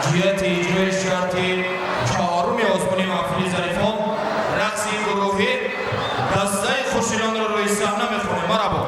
Ҷиҳати иҷрои шарти чаҳоруми озмуни маҳфили зарифон, рақси гурӯҳӣ, дастаи хушдилонро рӯи саҳна мехонем. Марҳабо.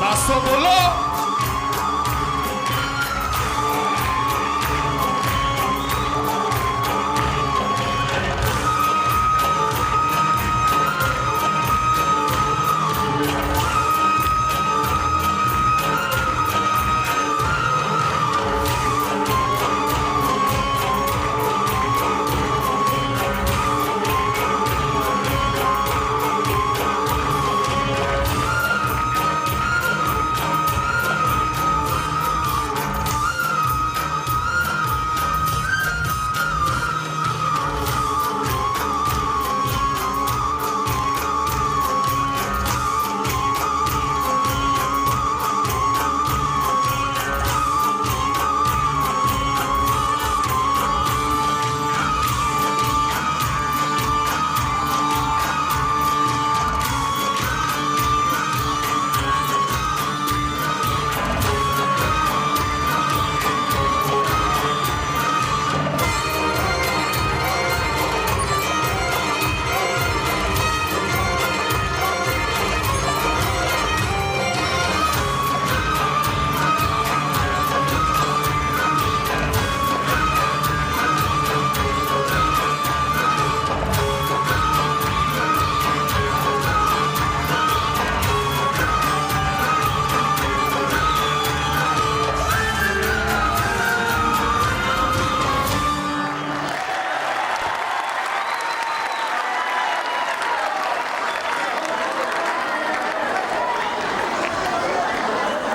Дастҳо боло.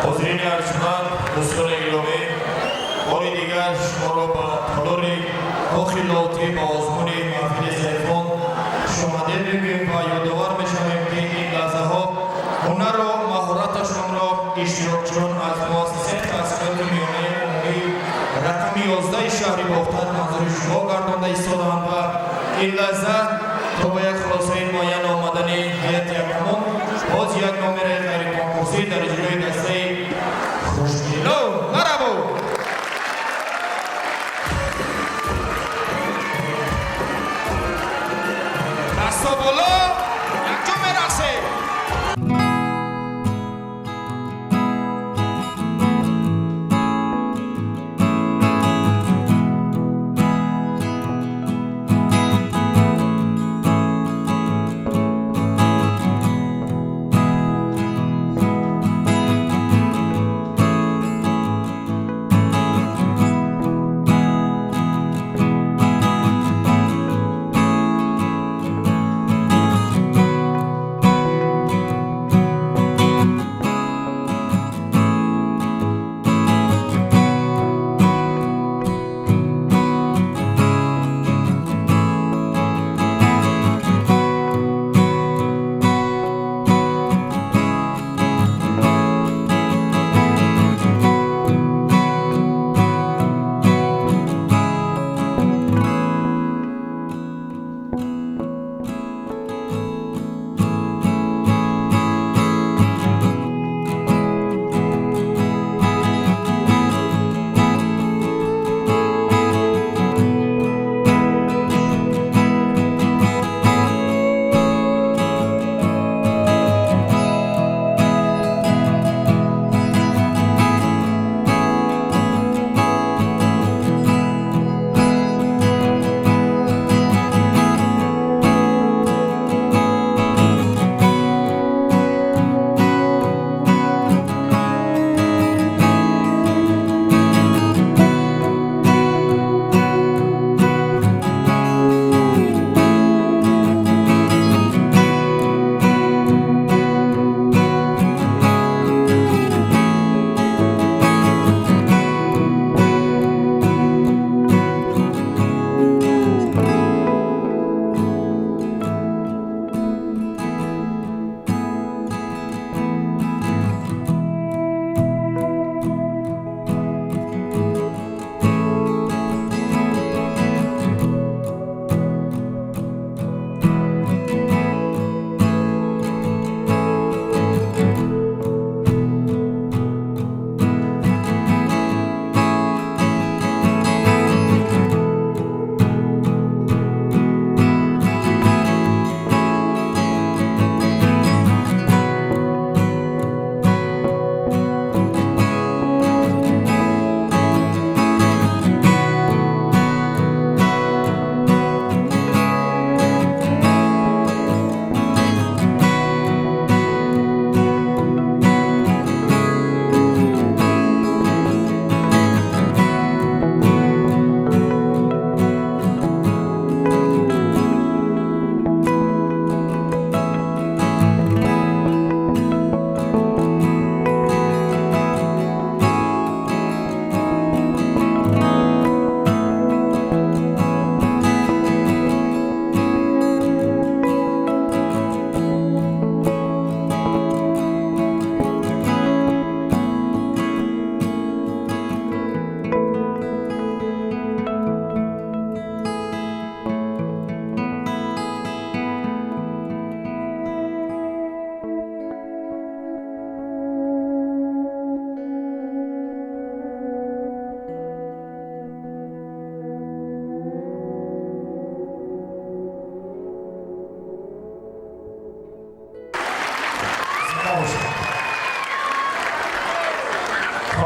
Ҳозирини арҷманд, дӯстони гиромӣ, бори дигар шуморо ба толори Кохи Лоҳутӣ, ба озмуни маҳфили зарифон хушомадед мегӯем ва ёдовар мешавем, ки ин лаҳзаҳо ҳунару маҳораташонро иштирокчиён аз муассисаи таҳсилоти миёнаи умумии рақами 11-и шаҳри Бохтар манзури шумо гардонда истодаанд ва ин лаҳза то ба як хулосаи муайян омадани ҳайати ҳакамон боз як номераи ғайриконкурсӣ дар иҷрои дастаи хушдилон. Марҳабо. Дастҳо боло, якҷо мерақсем.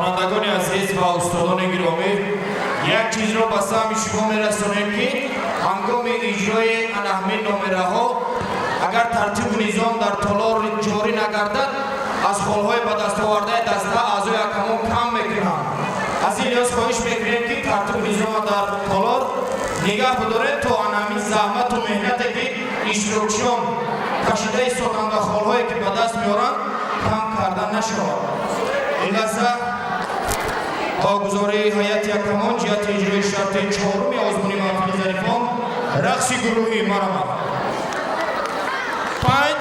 Хонандагони азиз ва устодони гиромӣ, як чизро ба самъи шумо мерасонем, ки ҳангоми иҷрои ана ҳамин номераҳо агар тартибу низом дар толор ҷорӣ нагардад, аз холҳои ба дастовардаи даста аъзои ҳакамон кам мекунанд. Аз ин лиҳоз хоҳиш мекунем, ки тартибу низомро дар толор нигаҳ бидоред, то ана ҳамин заҳмату меҳнате, ки иштирокчиён кашида истоданд ва холҳое, ки ба даст меоранд, кам карда нашавад. Ин лаҳза бо гузории ҳайати ҳакамон ҷиҳати иҷрои шарти чоруми озмуни маҳфили зарифон рақси гурӯҳӣ, марҳамат. Панҷ.